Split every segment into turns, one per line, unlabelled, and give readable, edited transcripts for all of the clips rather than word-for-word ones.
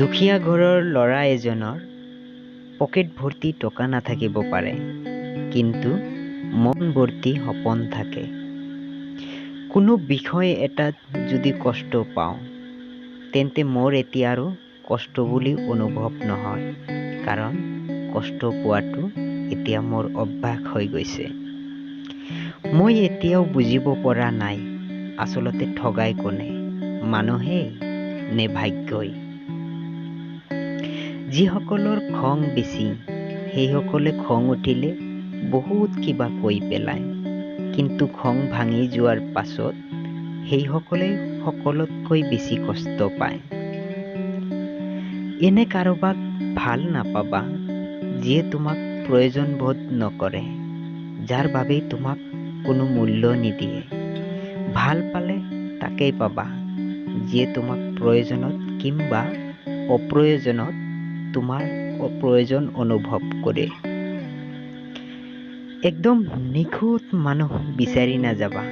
দুখীয়া ঘৰৰ ল'ৰা এজনৰ পকেট ভৰ্তি টকা নাথাকিব পাৰে, কিন্তু মন ভৰ্তি সপোন থাকে। কোনো বিষয় এটাত যদি কষ্ট পাওঁ, তেন্তে মোৰ এতিয়া আৰু কষ্ট বুলি অনুভৱ নহয়, কাৰণ কষ্ট পোৱাটো এতিয়া মোৰ অভ্যাস হৈ গৈছে। মই এতিয়াও বুজিব পৰা নাই আচলতে ঠগাই কোনে, মানুহেই নে ভাগ্যই। যিসকলৰ খং বেছি, সেইসকলে খং উঠিলে বহুত কিবা কৈ পেলায়, কিন্তু খং ভাঙি যোৱাৰ পাছত সেইসকলে সকলোতকৈ বেছি কষ্ট পায়। এনে কাৰোবাক ভাল নাপাবা যিয়ে তোমাক প্ৰয়োজন বোধ নকৰে, যাৰ বাবেই তোমাক কোনো মূল্য নিদিয়ে। ভাল পালে তাকেই পাবা যিয়ে তোমাক প্ৰয়োজনত কিম্বা অপ্ৰয়োজনত তোমাৰ প্ৰয়োজন অনুভৱ কৰে। একদম নিখুঁত মানুহ বিচাৰি নাযাবা,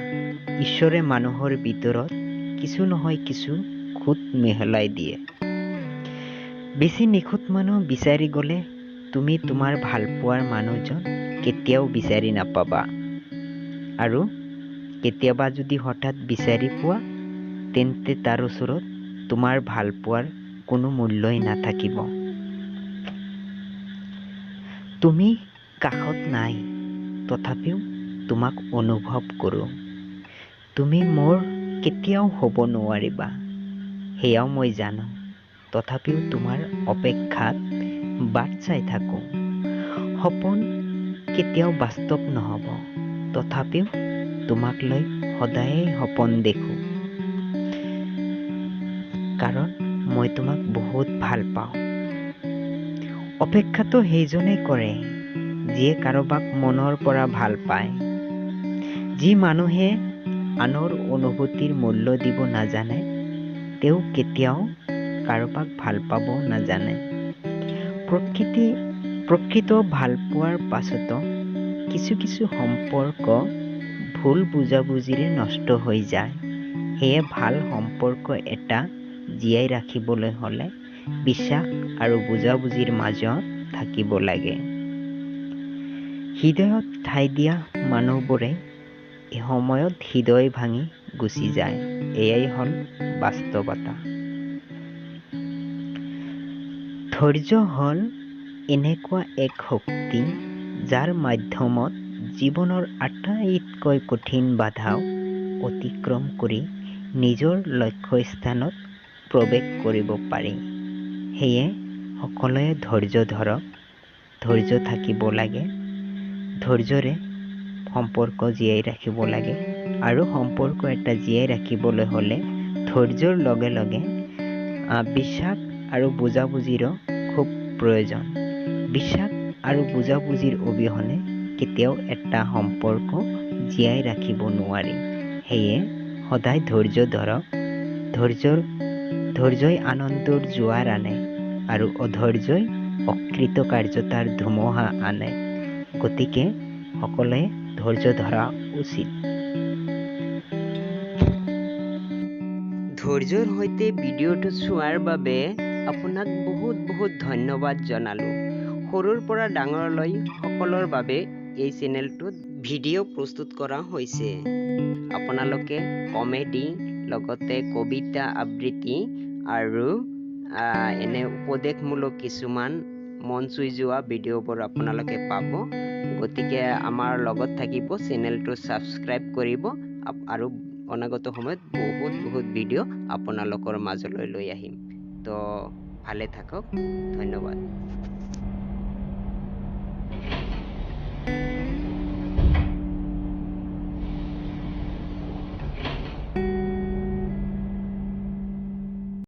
ঈশ্বৰে মানুহৰ ভিতৰত কিছু নহয় কিছু খুঁত মিহলাই দিয়ে। বেছি নিখুঁত মানুহ বিচাৰি গ'লে তুমি তোমাৰ ভালপোৱাৰ মানুহজন কেতিয়াও বিচাৰি নাপাবা, আৰু কেতিয়াবা যদি হঠাৎ বিচাৰি পোৱা, তেন্তে তাৰ ওচৰত তোমাৰ ভালপোৱাৰ কোনো মূল্যই নাথাকিব। তুমি কাষত নাই, তথাপিও তোমাক অনুভৱ কৰোঁ। তুমি মোৰ কেতিয়াও হ'ব নোৱাৰিবা, সেয়াও মই জানো, তথাপিও তোমাৰ অপেক্ষাত বাট চাই থাকোঁ। সপোন কেতিয়াও বাস্তৱ নহ'ব, তথাপিও তোমাক লৈ সদায়েই সপোন দেখোঁ, কাৰণ মই তোমাক বহুত ভাল পাওঁ। অপেক্ষাটো সেইজনেই কৰে যিয়ে কাৰোবাক মনৰ পৰা ভাল পায়। যি মানুহে আনৰ অনুভূতিৰ মূল্য দিব নাজানে, তেওঁ কেতিয়াও কাৰোবাক ভাল পাব নাজানে। প্ৰকৃত ভালপোৱাৰ পাছতো কিছু কিছু সম্পৰ্ক ভুল বুজাবুজিৰে নষ্ট হৈ যায়। সেয়ে ভাল সম্পৰ্ক এটা জীয়াই ৰাখিবলৈ হ'লে বিশ্বাস আৰু বুজাবুজিৰ মাজত থাকিব লাগে। হৃদয়ত ঠাই দিয়া মানুহবোৰে এসময়ত হৃদয় ভাঙি গুচি যায়, এয়াই হ'ল বাস্তৱতা। ধৈৰ্য হ'ল এনেকুৱা এক শক্তি যাৰ মাধ্যমত জীৱনৰ আটাইতকৈ কঠিন বাধাও অতিক্ৰম কৰি নিজৰ লক্ষ্যস্থানত প্ৰৱেশ কৰিব পাৰি। সেয়ে সকলোৱে ধৈৰ্য ধৰক, ধৈৰ্য থাকিব লাগে, ধৈৰ্যৰে সম্পৰ্ক জীয়াই ৰাখিব লাগে। আৰু সম্পৰ্ক এটা জীয়াই ৰাখিবলৈ হ'লে ধৈৰ্যৰ লগে লগে বিশ্বাস আৰু বুজাবুজিৰো খুব প্ৰয়োজন। বিশ্বাস আৰু বুজাবুজিৰ অবিহনে কেতিয়াও এটা সম্পৰ্ক জীয়াই ৰাখিব নোৱাৰি। সেয়ে সদায় ধৈৰ্য ধৰক। ধৈৰ্যই আনন্দৰ জোৱাৰ আনে আৰু অধৈৰ্যই অকৃতকাৰ্যতাৰ ধুমুহা আনে। গতিকে সকলোৱে ধৈৰ্য ধৰা উচিত। ধৈৰ্যৰ সৈতে ভিডিঅ'টো চোৱাৰ বাবে আপোনাক বহুত বহুত ধন্যবাদ জনালোঁ। সৰুৰ পৰা ডাঙৰলৈ সকলোৰ বাবে এই চেনেলটোত ভিডিঅ' প্ৰস্তুত কৰা হৈছে। আপোনালোকে কমেডি, লগতে কবিতা আবৃত্তি আৰু এনে উপদেশমূলক কিছুমান মন চুই যোৱা ভিডিঅ'বোৰ আপোনালোকে পাব। গতিকে আমাৰ লগত থাকিব, চেনেলটো ছাবস্ক্ৰাইব কৰিব আৰু অনাগত সময়ত বহুত বহুত ভিডিঅ' আপোনালোকৰ মাজলৈ লৈ আহিম। তো ভালে থাকক, ধন্যবাদ।